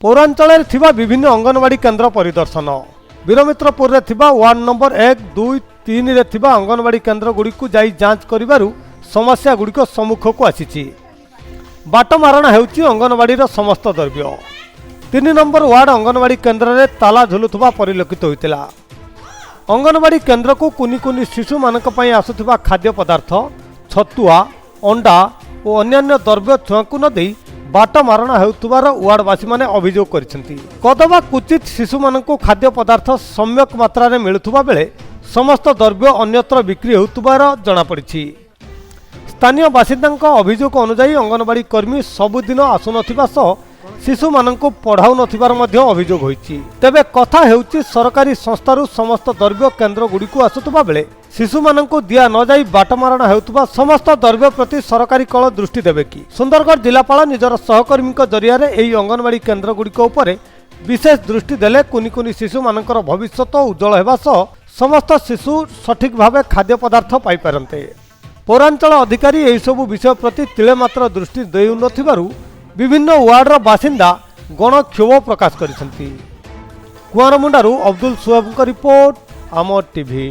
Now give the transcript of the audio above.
ପୌରାଞ୍ଚଳରେ ଥିବା ବିଭିନ୍ନ ଅଙ୍ଗନବାଡ଼ି କେନ୍ଦ୍ର ପରିଦର୍ଶନ। ବୀରମିତ୍ରପୁରରେ ଥିବା ୱାର୍ଡ ନମ୍ବର 1, 2, 3ରେ ଥିବା ଅଙ୍ଗନବାଡ଼ି କେନ୍ଦ୍ରଗୁଡ଼ିକୁ ଯାଇ ଯାଞ୍ଚ କରିବାରୁ ସମସ୍ୟାଗୁଡ଼ିକ ସମ୍ମୁଖକୁ ଆସିଛି। ବାଟମାରଣା ହେଉଛି ଅଙ୍ଗନବାଡ଼ିର ସମସ୍ତ ଦ୍ରବ୍ୟ। 3 ନମ୍ବର ୱାର୍ଡ ଅଙ୍ଗନବାଡ଼ି କେନ୍ଦ୍ରରେ ତାଲା ଝୁଲୁଥିବା ପରିଲକ୍ଷିତ ହୋଇଥିଲା। ଅଙ୍ଗନବାଡ଼ି କେନ୍ଦ୍ରକୁ କୁନି କୁନି ଶିଶୁମାନଙ୍କ ପାଇଁ ଆସୁଥିବା ଖାଦ୍ୟ ପଦାର୍ଥ, ଛତୁଆ, ଅଣ୍ଡା ଓ ଅନ୍ୟାନ୍ୟ ଦ୍ରବ୍ୟ ଛୁଆଙ୍କୁ ନ ଦେଇ ବାଟ ମାରଣା ହେଉଥିବାର ୱାର୍ଡବାସୀମାନେ ଅଭିଯୋଗ କରିଛନ୍ତି। କଦବା କୁଚିତ ଶିଶୁମାନଙ୍କୁ ଖାଦ୍ୟ ପଦାର୍ଥ ସମ୍ୟକ ମାତ୍ରାରେ ମିଳୁଥିବା ବେଳେ ସମସ୍ତ ଦ୍ରବ୍ୟ ଅନ୍ୟତ୍ର ବିକ୍ରି ହେଉଥିବାର ଜଣାପଡ଼ିଛି। ସ୍ଥାନୀୟ ବାସିନ୍ଦାଙ୍କ ଅଭିଯୋଗ ଅନୁଯାୟୀ, ଅଙ୍ଗନବାଡ଼ି କର୍ମୀ ସବୁଦିନ ଆସୁନଥିବା ସହ ଶିଶୁମାନଙ୍କୁ ପଢ଼ାଉନଥିବାର ମଧ୍ୟ ଅଭିଯୋଗ ହୋଇଛି। ତେବେ କଥା ହେଉଛି, ସରକାରୀ ସଂସ୍ଥାରୁ ସମସ୍ତ ଦ୍ରବ୍ୟ କେନ୍ଦ୍ରଗୁଡ଼ିକୁ ଆସୁଥିବା ବେଳେ ଶିଶୁମାନଙ୍କୁ ଦିଆ ନଯାଇ ବାଟମାରଣା ହେଉଥିବା ସମସ୍ତ ଦ୍ରବ୍ୟ ପ୍ରତି ସରକାରୀ କଳ ଦୃଷ୍ଟି ଦେବେ କି? ସୁନ୍ଦରଗଡ଼ ଜିଲ୍ଲାପାଳ ନିଜର ସହକର୍ମୀଙ୍କ ଜରିଆରେ ଏହି ଅଙ୍ଗନବାଡ଼ି କେନ୍ଦ୍ରଗୁଡ଼ିକ ଉପରେ ବିଶେଷ ଦୃଷ୍ଟି ଦେଲେ କୁନି କୁନି ଶିଶୁମାନଙ୍କର ଭବିଷ୍ୟତ ଉଜ୍ଜଳ ହେବା ସହ ସମସ୍ତ ଶିଶୁ ସଠିକ୍ ଭାବେ ଖାଦ୍ୟ ପଦାର୍ଥ ପାଇପାରନ୍ତେ। ପୌରାଞ୍ଚଳ ଅଧିକାରୀ ଏହିସବୁ ବିଷୟ ପ୍ରତି ତିଳେ ମାତ୍ର ଦୃଷ୍ଟି ଦେଉନଥିବାରୁ ବିଭିନ୍ନ ୱାର୍ଡର ବାସିନ୍ଦା ଗଣକ୍ଷୋଭ ପ୍ରକାଶ କରିଛନ୍ତି। କୁଆଁରମୁଣ୍ଡାରୁ ଅବଦୁଲ ସୁହେବଙ୍କ ରିପୋର୍ଟ, ଆମ ଟିଭି।